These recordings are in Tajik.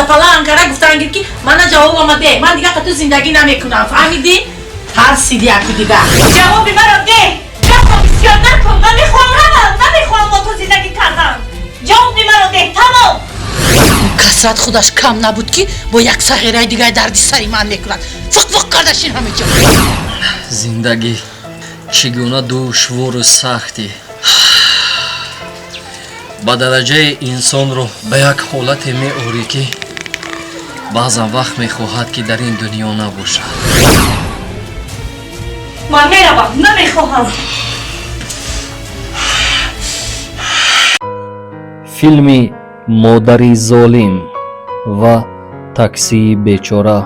Шапаланг кара гуфтан гир ки мана ҷавобама де. Ман дига қату зиндагӣ намекунам. Фаҳмидӣ? Тарсиди яку дига. Ҷавоби маро де. Гапро бисёр накун. Ман мехоҳам равам. Намехоҳам бо ту зиндагӣ кардан. Ҷавоби маро де. Тамом. Касрат худаш кам набуд ки бо як сағираи дигаи дарди сари ман мекунад. Фиқ фиқ карда шин ҳама ҷо. Зиндагӣ чӣ гуна душвору сахтӣ, ба дараҷаи инсонро ба як ҳолате меорӣ, ки баъзан вақт мехоҳад, ки дар ин дунё набошад. Ман меравам. Намехоҳам. Филми «Модари золим» ва таксии бечора.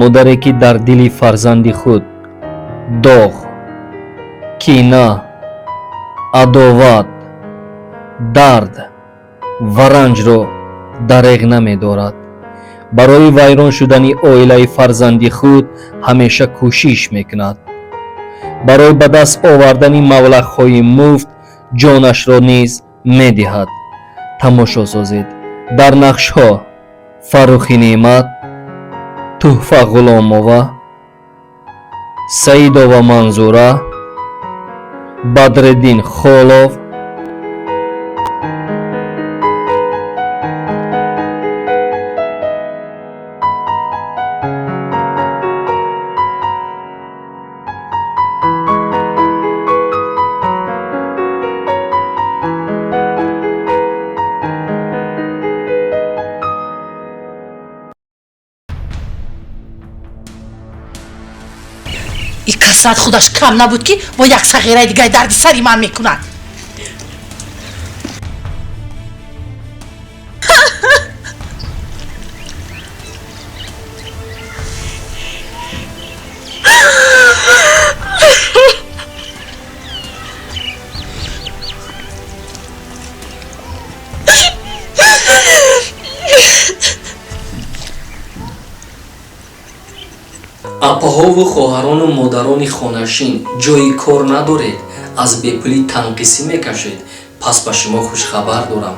Модаре, ки дар дили фарзанди худ доғ, кина, адоват, дард ва ранҷро дареғ намедорад, барои вайрон шудани оилаи фарзанди худ ҳамеша кӯшиш мекунад, барои ба даст овардани маблағҳои муфт ҷонашро низ медиҳад. Тамошо созед. Дар нақшҳо Фаррухи Неъмат, Туҳфа Ғуломова, Саидова Манзура, Бадриддин Холов. И касрат худаш кам набуд, ки бо як сағираи дигаи дарди сари ман мекунад. Апаҳову хоҳарону модарони хонашин, ҷои кор надоред, аз бепулӣ танқисӣ мекашед? Пас ба шумо хушхабар дорам.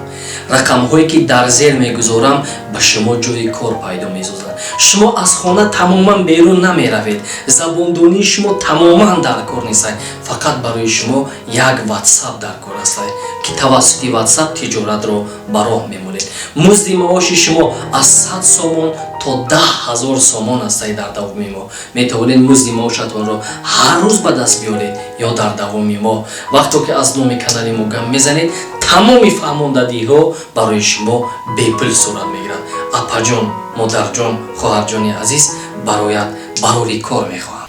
Рақамҳое, ки дар зер мегузорам, ба шумо ҷои кор пайдо месозад. Шумо аз хона тамоман берун намеравед, забондонии шумо тамоман дар кор нест, фақат барои шумо як Ватсап дар кор аст, ки тавассути Ватсап тиҷоратро ба роҳ мемонед. Музди маоши шумо аз 100 сомон то 10 000 сомон астай. Дар давоми моҳ метавонед музди маошатонро ҳар рӯз ба даст биёред ё дар давоми моҳ. Вақто ки аз номи канали мо гам мезанед, тамоми фаҳмондадиҳо барои шумо бепул сурат мегирад. Апаҷон, модарҷон, хоҳарҷони азиз, бароят барори кор мехоҳам.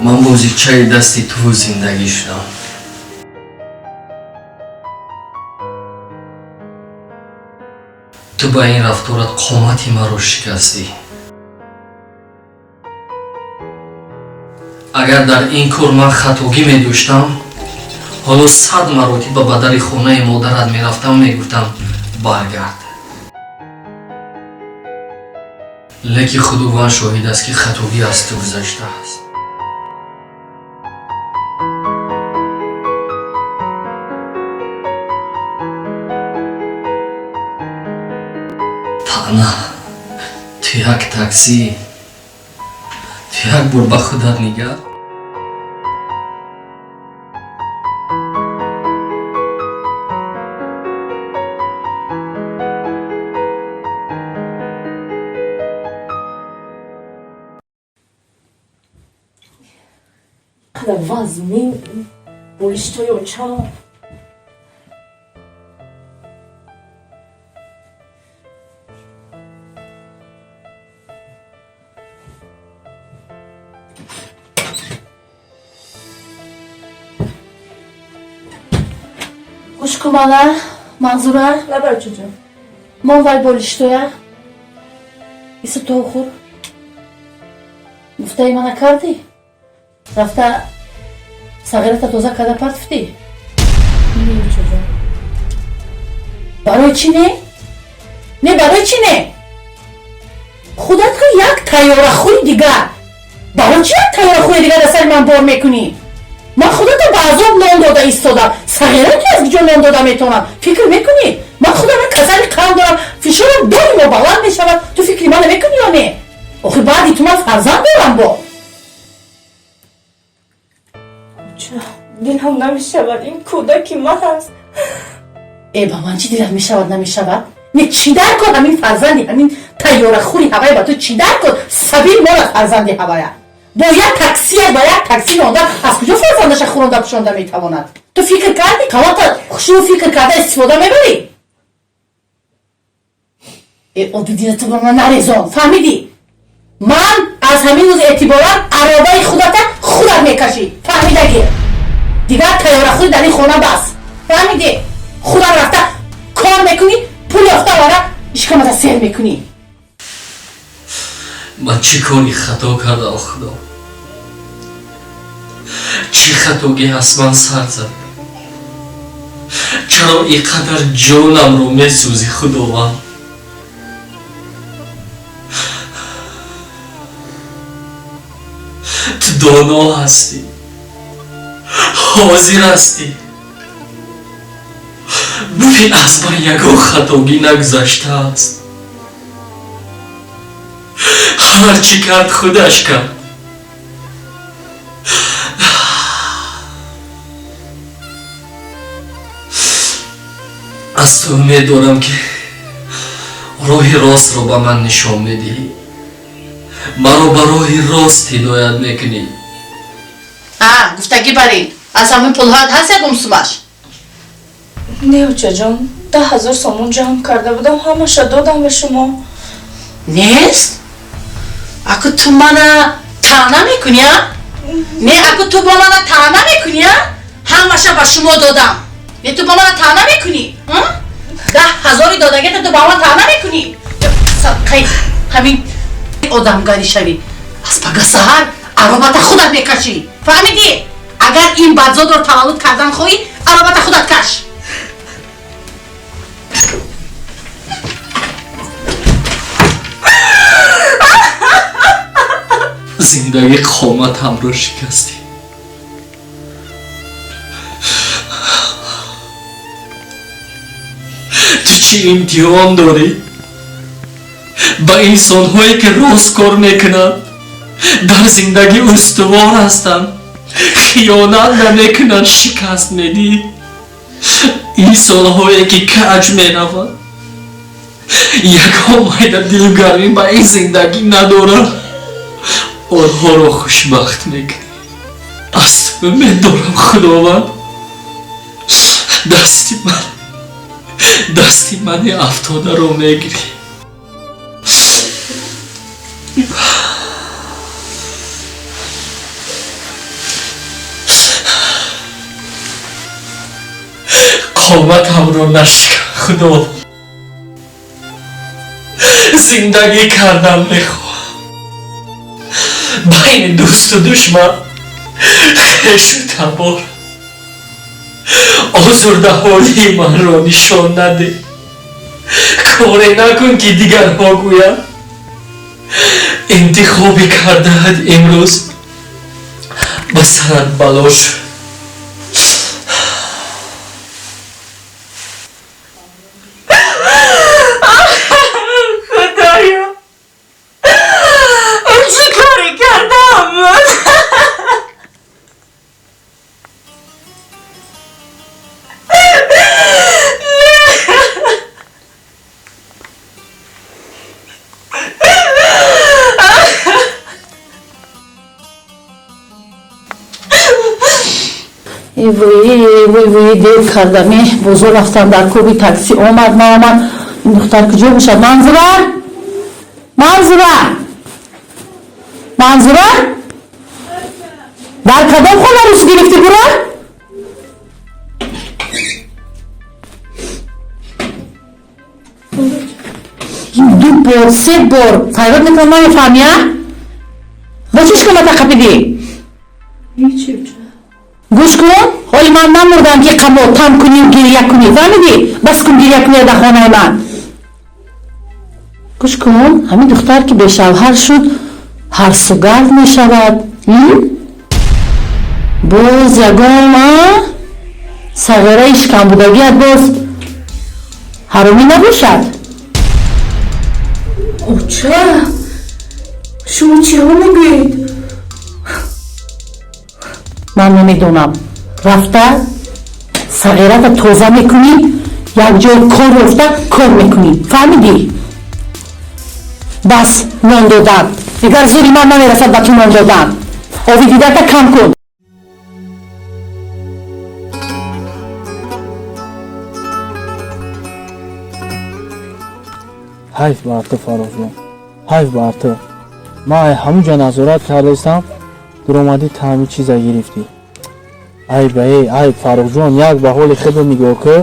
Ман бозичаи дасти туву зиндагӣ шудам. Ту ба ин рафторат қомати маро шикастӣ. Агар дар ин кор ман хатогӣ медоштам, ҳоло 100 маротиба ба дари хонаи модарат мерафтам, мегуфтам: «Баргард». Лекин Худованд шоҳид аст, ки хатогӣ аз ту гузаштааст. Таъна, ту як таксӣ, ту як бор ба худат нигар. Қадар вазмин болиштои очам. Гӯш кун мана, Манзура. Лабай, чуҷон. Мон вай болиштоя. Ису то хӯр. Гуфтаи мана кардӣ? Рафта сағирата тоза карда партифтӣ? Не, чуҷон. Барои чӣ не? Не, барои чӣ не? Худат ку як тайёрахӯри дигар. Барои чӣ як тайёрахӯри дигар дар сари ман бор мекунӣ? Ман худата ба азоб нон дода истодам. Сағира ки аз куҷо нон дода метавонам? Фикр мекунӣ? Ман худам касали қанд дорам, фишорам доимо баланд мешавад. Ту фикри мана мекунӣ ё не? Охир баъди ту ман фарзанд дорам бо. Дилам намешавад, ин кӯдаки ман аст. Э, ба ман чӣ дилат мешавад, намешавад? Не, чӣ дар кор ҳамин фарзанди ҳамин тайёрахӯри ҳавая ба ту чӣ дар кор? Сабил мора фарзанди ҳавая. Бо як таксия, ба як такси ронда аз куҷо фарзандаша хӯронда пӯшонда метавонад? Ту фикр кардӣ? Калата хушрӯ фикр карда истифода мебарӣ? Э, оби дила ту ба ман нарезон, фаҳмидӣ? Ман аз ҳамин рӯз эътиборан аробаи худата худат мекашӣ, фаҳмидагӣ? Дигар тайёрахӯрӣ дар ин хона бас, фаҳмидӣ? Худат рафта кор мекунӣ, пул ёфта овара ишкамата сер мекунӣ. Ман чӣ кори хато кардам, Худо? Чӣ хатогӣ аз ман сар зад? Чаро ин қадар ҷонамро месӯзӣ, Худованд? Ту доно ҳастӣ, ҳозир ҳастӣ. Бубин, аз ман ягон хатогӣ нагузаштааст. Ҳар чӣ кард, худаш кард. Аз ту умед дорам, ки роҳи ростро ба ман нишон медиҳӣ, маро ба роҳи рост ҳидоят мекунӣ. А гуфтагӣ барин, аз ҳамин пулҳоят ҳаст ягон сумаш? Не, очаҷон, 10 000 сомон ҷамъ карда будам, ҳамаша додам ба шумо. Нест? Аку ту мана таъна мекунӣ, а? Не, аку ту бо мана таъна мекунӣ, а? Ҳамаша ба шумо додам. Не, ту бо мана таъна мекунӣ? 10 000-и додагита ту ба ман таъна мекунӣ? Садқаи ҳамин одамгарӣ шавӣ. Аз пага саҳар аробата худат мекашӣ, фаҳмидӣ? Агар ин бадзодро таваллуд кардан хоҳӣ, аробата худат каш. Зиндагӣ қоматамро шикастӣ. Ту чӣ имтиҳон дорӣ? Ба инсонҳое ки рост кор мекунанд, дар зиндагӣ устувор ҳастанд, хиёнат намекунанд, шикаст медиҳӣ. Инсонҳое ки каҷ мераванд, ягон майда дилгармӣ ба ин зиндагӣ надоранд, онҳоро хушбахт мекунӣ. Аз ту умед дорам, Худованд, дасти мани афтодаро мегирӣ. Қоматамро нашикан, Худо. Зиндагӣ кардан мехоҳам. Байни дӯсту душман, хешу табор озурдаҳолии манро нишон наде. Коре накун, ки дигарҳо гӯянд интихобӣ кардаат имрӯз ба сарат бало шуд. Худоё, чӣ коре кардам ман? Вой, вой, вой, дер кардаме. Бозор рафтам, дар коби такси омад, наомад. Ин духтар куҷо бошад? Манзура, Манзура, Манзура, дар кадом хона рӯз гирифтӣ, бура? Ду бор, се бор фарёд мекунам, намефаҳмӣ, а? Бо чӣ шикомата қапидӣ? Гӯш кун, ҳоли ман намурдам, ки там кунӣ, гиря кунӣ, фаҳмидӣ? Бас кун гиря кунӣ дар хонаи ман. Гӯш кун, ҳамин духтар ки бешавҳар шуд, ҳарсугард мешавад. Боз ягон сағираи шикамбудагият боз ҳаромӣ набошад? Оча, шумо чиҳо мегӯед? Ман намедонам. Рафта сағирата тоза мекунӣ, як ҷой кор ёфта кор мекунӣ. Фаҳмидӣ? Бас нон додан. Дигар зури ман намерасад ба ту нон додан. Ови дидата кам кун. Ҳайф бар ту, Фаррухҷон, ҳайф бар ту. Ман ҳамун ҷа назорат кардаистам, дуромадӣ та ҳамин чиза гирифтӣ. Ай ба эй, ай Фаррухҷон, як ба ҳоли худо нигоҳ кӯ.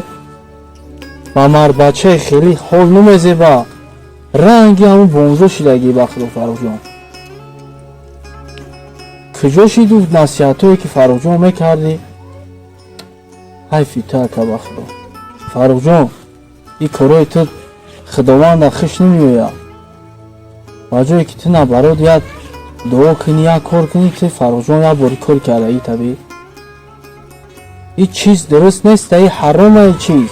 Ба мардбачаи хеле ҳол намезеба. Ранги ҳамун бонзо шидагӣ ба худо, Фаррухҷон. Куҷо шиду насиҳатҳое ки Фаррухҷон мекардӣ? Ҳайфи ту, ака, ба худо. Фаррухҷон, ин корои ту худованда хуш намеояд. Ба ҷое ки ту набарод як дуо кунӣ, як кор кунӣ, ту Фаррухҷон як бори кор кардагӣ табиӣ. Ин чиз дуруст нест, ин ҳарома ин чиз.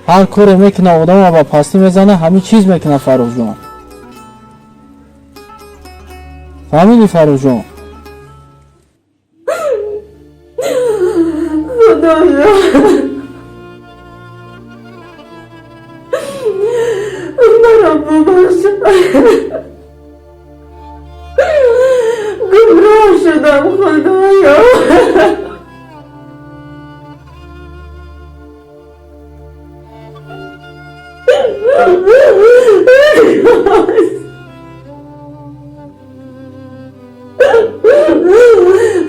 Ҳар коре мекуна одама ба пастӣ мезана, ҳамин чиз мекуна Фаррухҷон. Фаҳмидӣ, Фаррухҷон? Худоё, маро бубахш. Гумроҳ шудам, Худоё.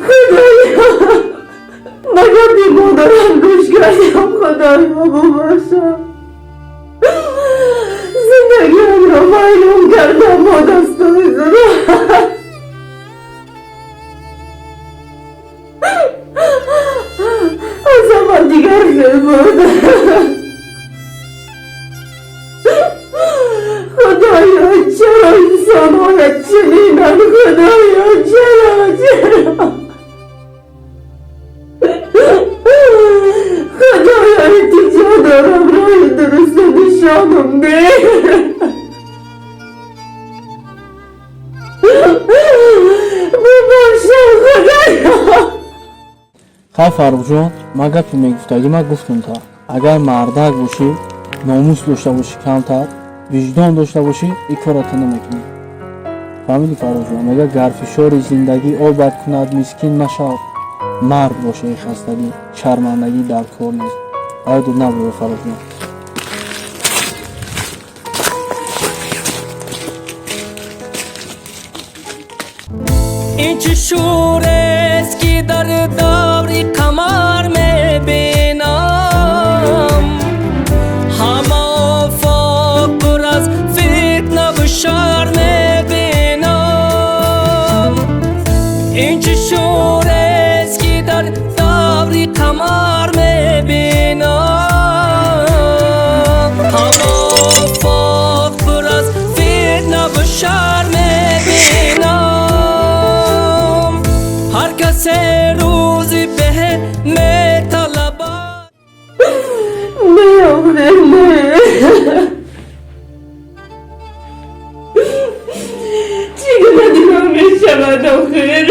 Худоё, ба гапи модарам гӯш кардам, Худоё, бубахшам. Зиндагиамро вайрон кардам бо дастои худам. Аз ҳама дигар хел буд. Худоё, чаро инсонҳоят чунинанд? Худоё, чаро, чаро? Худоё, илтиҷо дорам, роҳи дурустро нишонам деҳ. Бубахшам, Худоё. Хай Фаррухҷон, ман гапи мегуфтагӣ ман гуфтам та. Агар мардак бошӣ, номус дошта бошӣ, камтар виҷдон дошта бошӣ, ин корро ту намекунӣ. Фаҳмидӣ, Фаррухҷон? Мега гар фишори зиндагӣ обат кунад, мискин машав, мард боша. Ин хастагӣ, шармандагӣ дар кор нест. Аёдут набуро, Фаррухҷон. Ин чӣ шӯрест ки дар даври қамар мебинам? Ҳама офоқ пур аз фитнаву шар мебинам. Ин чӣ шӯрест ки дар даври қамар мебинам? Ҳама офоқ пур аз фитнаву шар мебинам. Ҳар касе рӯзи беҳ металабад. Не, охир, не. Чӣ гуна дилам мешавад, охир?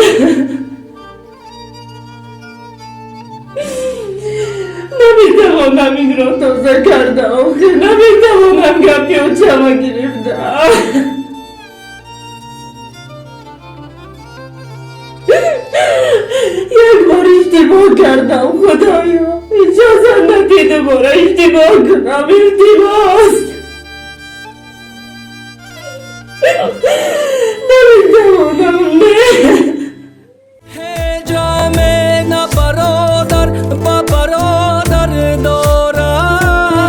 Наметавонам инро тоза карда, охир. Наметавонам гапи очама гирифта. Як бор иштибоҳ кардам, Худоё. Иҷозат надӣ дубора иштибоҳ кунам, илтимос. Наметавонам, не. Ҳеҷ ҷаме на бародар ба бародар дорад,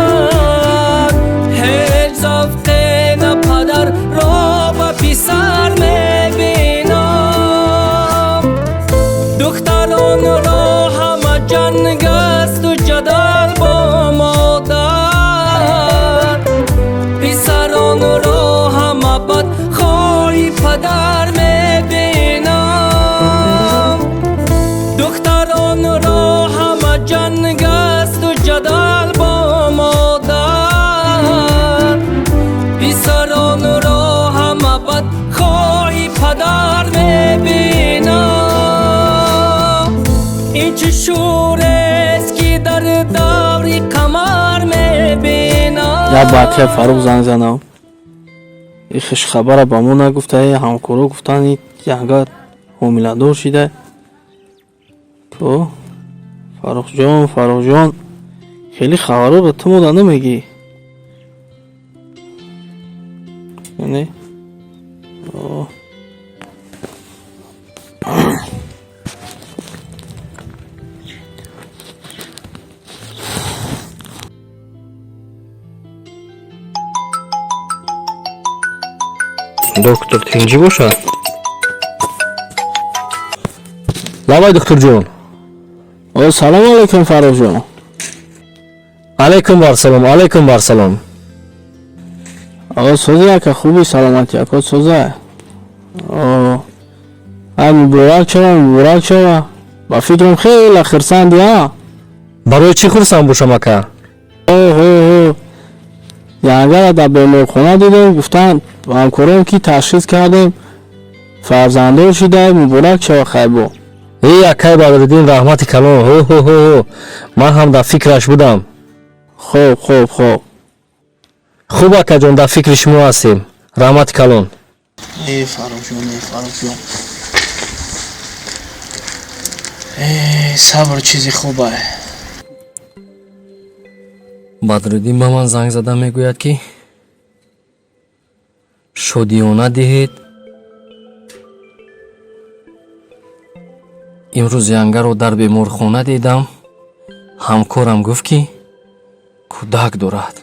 ҳеҷ завқе на падарро ба писар мебинам. Духтаронро ҳама ҷанг асту ҷадал бо модар. қадар мебинам. Ин чӣ шӯрест, ки дар даври қамар мебинам. Як ба акай Фаррух занг занам. И хушхабара ба мо нагуфта, ҳамкоро гуфтанд, янга ҳомиладор шида. Ко Фаррухҷон, Фаррухҷон, хеле хабарро ту мода намегӣ? Не? Доктор тинҷӣ бошад? Лабай, духтурҷон. О, салом алейкум, Фаррухҷон. Алейкум барсалом, алейкум барсалом. О, соза, ака, хуби, саломатӣ, ако, соза. О, ай, муборак шава, муборак шава. Ба фикрам, хеле хурсанди, а? Барои чӣ хурсанд бошам, ака? Оҳо, янгара дар беморхона дидем, гуфтанд ҳамкорон, ки ташхис кардем, фарзанддор шида, муборак шава, хайбо. Э, акай Бадриддин, раҳмати калон. Ҳо ҳо ҳо, ман ҳам дар фикраш будам. Хуб, хуб, хуб. Хуб, акаҷон, дар фикри шумо ҳастем, раҳмати калон. Э, Фаррухҷон, э, Фаррухҷон, э, сабр чизи хубае. Бадриддин ба ман занг зада мегӯяд, ки шодиёна диҳед. Имрӯз янгаро дар беморхона дидам, ҳамкорам гуфт, ки кӯдак дорад.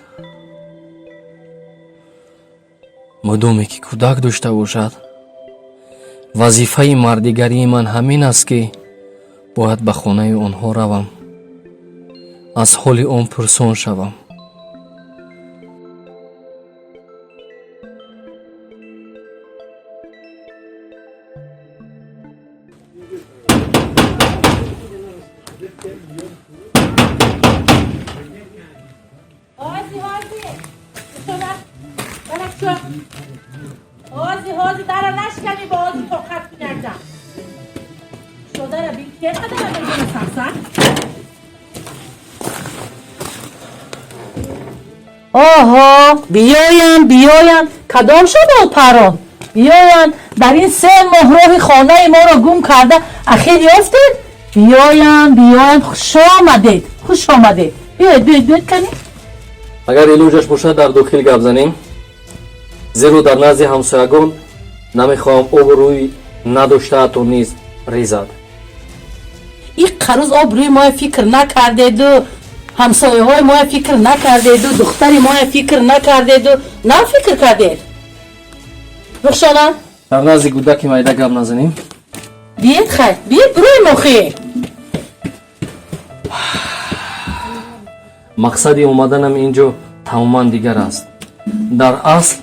Мудоме ки кӯдак дошта бошад, вазифаи мардигарии ман ҳамин аст, ки бояд ба хонаи онҳо равам, аз ҳоли он пурсон шавам. ҳози ҳози балакчон, ҳози ҳози, дара нашкани, бо ҳози тоқат кунякдам. Шодара бин, ке қадара мезана сахсах. Оҳо, биёянд, биёянд, кадом шудо парон, биёянд. Дар ин 3 моҳ роҳи хонаи моро гум карда, ахир ёфтед. Биёянд, биёянд, хуш омадед, хуш омадед, биёед, биёед, биёед, кани. Агар илоҷаш бошад, дар дохил гап занем, зеро дар назди ҳамсоягон намехоҳам обрӯи надоштаатон низ резад. Ин қарӯз обрӯи моя фикр накардеду, ҳамсояҳои моя фикр накардеду, духтари моя фикр накардеду, на фикр кардед, Рухшона. Дар назди кӯдаки майда гап назанем. Биед, хай, биед, бироем охир. Мақсади омаданам ин ҷо тамоман дигар аст. Дар асл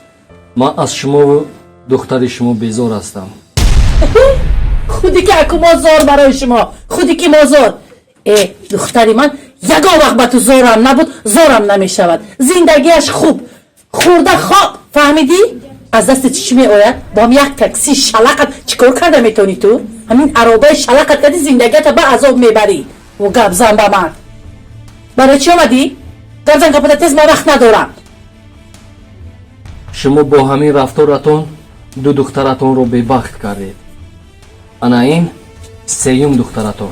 ман аз шумову духтари шумо безор ҳастам. Худи ки аку мо зор барои шумо, худи ки мо зор. Э, духтари ман ягон вақт ба ту зорам набуд, зорам намешавад. Зиндагиаш хуб, хӯрда хоб, фаҳмидӣ? Аз дасти чӣ меояд? Бо ҳам як такси шалақат чӣ кор карда метавонӣ ту? Ҳамин аробаи шалақат кардӣ, зиндагиата ба азоб мебарӣ. О, гап зан ба ман. Барои чӣ омадӣ? Гап зан, гапата тез, ман вақт надорам. Шумо бо ҳамин рафторатон ду духтаратонро бебахт кардед. Ана ин сеюм духтаратон.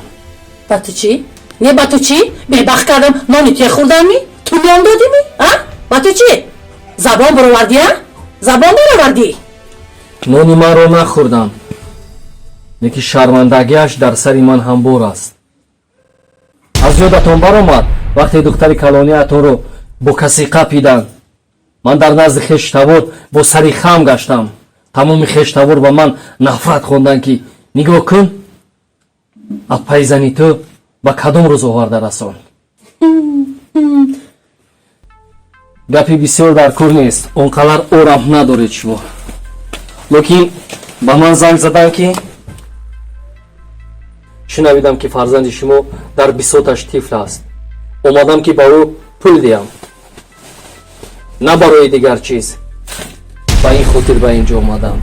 Ба ту чӣ? Не, ба ту чӣ? Бебахт кардам, нони туя хӯрдамӣ? Ту нон додимӣ, а? Ба ту чӣ? Забон баровардӣ, а? Забон баровардӣ? Нони манро нахӯрдам, лекин шармандагиаш дар сари ман ҳамбор аст. Аз ёдатон баромад, вақте духтари калониатонро бо касе қапиданд, ман дар назди хештавор бо сари хам гаштам. Тамоми хештавор ба ман нафрат хонданд, ки нигоҳ кун, аппаи зани ту ба кадом рӯз оварда расон. Гапи бисёр дар кор нест, он қадар орам надоред шумо. Лекин ба ман занг заданд, ки шунавидам, ки фарзанди шумо дар бисоташ тифл аст. Омадам, ки ба ӯ пул диҳам, на барои дигар чиз. Ба ин хотир ба ин ҷо омадам.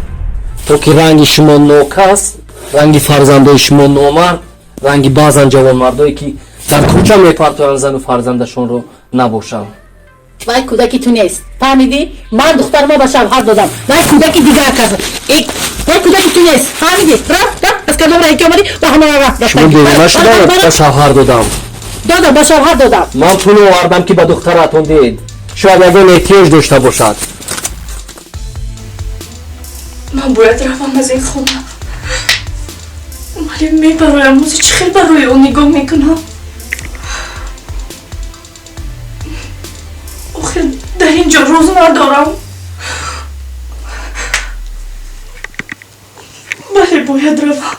То ки ранги шумо нокас, ранги фарзандои шумо номард, ранги баъзан ҷавонмардое ки дар кӯча мепартоянд зану фарзандашонро набошам. Вай кӯдаки ту нест, фаҳмидӣ? Ман духтарма ба шавҳар додам, вай кӯдаки дигар кас. Вай кӯдаки ту нест, фаҳмидӣ? Рафт, рафт, аз кадом раҳи ки омадӣ, ба ҳамон рафт. Шумо девона шуда ба шавҳар додам? Додам, ба шавҳар додам. Ман пул овардам, ки ба духтаратон диҳед, шояд ягон эҳтиёҷ дошта бошад. Ман бояд равам аз ин хона, вале мебароям. Ҳозир чӣ хел барои ӯ нигоҳ мекунам? Охир дар ин ҷо рӯз надорам. Бале, бояд равам.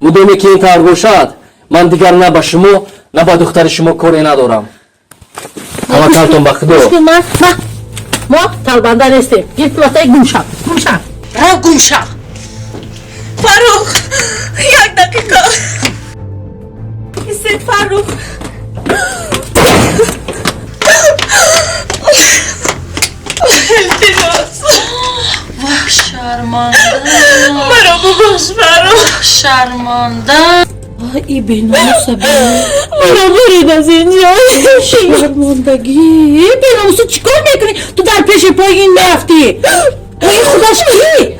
Мудоме ки ин тавр бошад, ман дигар на ба шумо, на ба духтари шумо коре надорам. Таваккалтон ба Худо. Мо талбанда нестем. Гир пулатаи, гум шав, гум шав, рав, гум шав. Фаррух, як дақиқа истед, Фаррух. Илтимос. Вах, шарманда! Маро бубахш, Фаррух. Шарманда! И беномуса маро бурид аз ин ҷо. Шармандагӣ, беномусу, чӣ кор мекунӣ ту? Дар пеши пои ин мерафтӣ. Ин худаш ки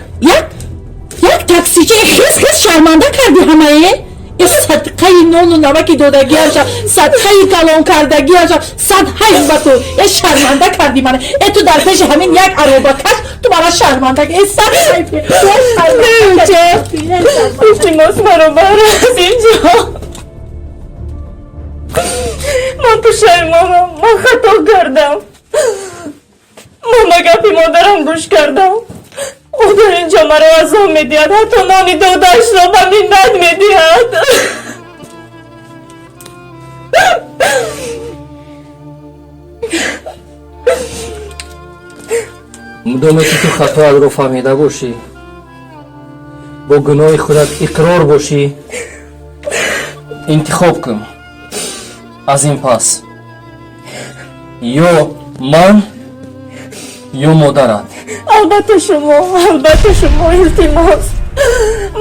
як таксичи хис хис шарманда кардӣ ҳамае. Э, садқаи нону намаки додагиаша, садқаи калон кардагиаша, сад ҳайф ба ту. Э, шарманда кардӣ мана. Э, ту дар пеши ҳамин як аробакаш ту мана шарманда. Э, сад ҳайф. Илтимос, маро бар аз ин ҷо. Ман пушаймонам, ман хато кардам. Ман ба гапи модарам гӯш кардам. Ӯ дар ин ҷо маро азоб медиҳад, ҳатто нони додаашро ба миннат медиҳад. Мудоме ки ту хатоятро фаҳмида бошӣ, бо гуноҳи худат иқрор бошӣ, интихоб кун: аз ин пас ё ман, ё модарат. Албатта шумо, албатта шумо. Илтимос,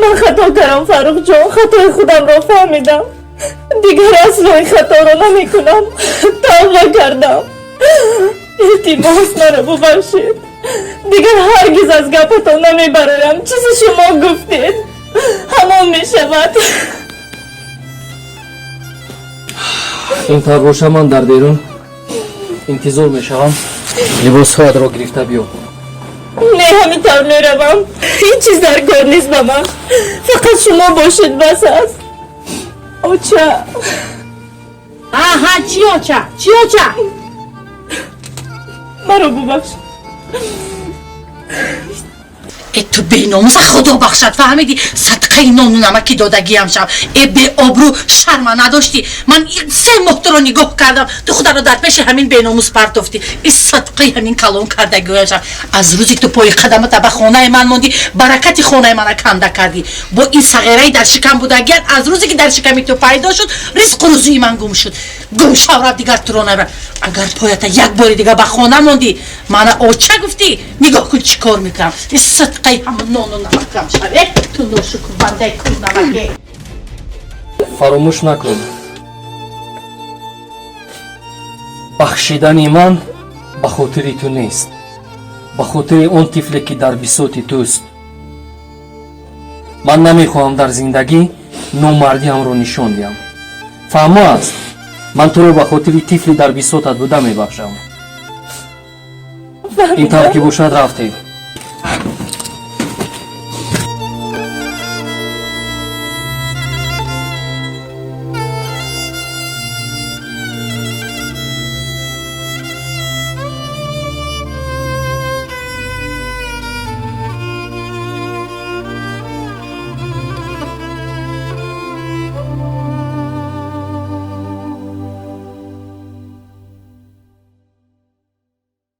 ман хато кардам, Фаррухҷон, хатои худамро фаҳмидам, дигар асло ин хаторо намекунам, тавба кардам. Илтимос, маро бубахшед. Дигар ҳаргиз аз гапатон намебароям. Чизи шумо гуфтед, ҳамон мешавад. Ин тавр боша, ман дар берун интизор мешавам, либосҳоятро гирифта биё. Не, ҳамин тавр меравам. Ҳеҷ чиз дар кор нест ба ман, фақат шумо бошед, бас аст. Оча. Аҳа, чӣ оча, чӣ оча? Маро бубахш. Э, ту беномуса, Худо бахшад, фаҳмидӣ? Садқаи нону намаки додагиам шав. Э, беобрӯ, шарма надоштӣ? Ман 3 моҳ туро нигоҳ кардам, ту хударо дар пеши ҳамин беномус партофтӣ. И садқаи ҳамин калон кардагиам шав. Аз рӯзе ки ту пои қадамата ба хонаи ман мондӣ, баракати хонаи мана канда кардӣ бо ин сағираи дар шикам будагият. Аз рӯзе ки дар шиками ту пайдо шуд, ризқу рӯзии ман гум шуд. Гум шав, рав, дигар туро набар. Агар поята як бори дигар ба хона мондӣ, мана оча гуфтӣ, нигоҳ кун чӣ кор мекунам. И садқаи ҳама нону намакам шав. Э, ту ношукр, бандаи кӯрнамаке. Фаромӯш накун, бахшидани ман ба хотири ту нест, ба хотири он тифле ки дар бисоти туст. Ман намехоҳам дар зиндагӣ номардиамро нишон диҳам, фаҳмо аст? Ман туро ба хотири тифли дар бисотат буда мебахшам. Ин тавр ки бошад, рафтем.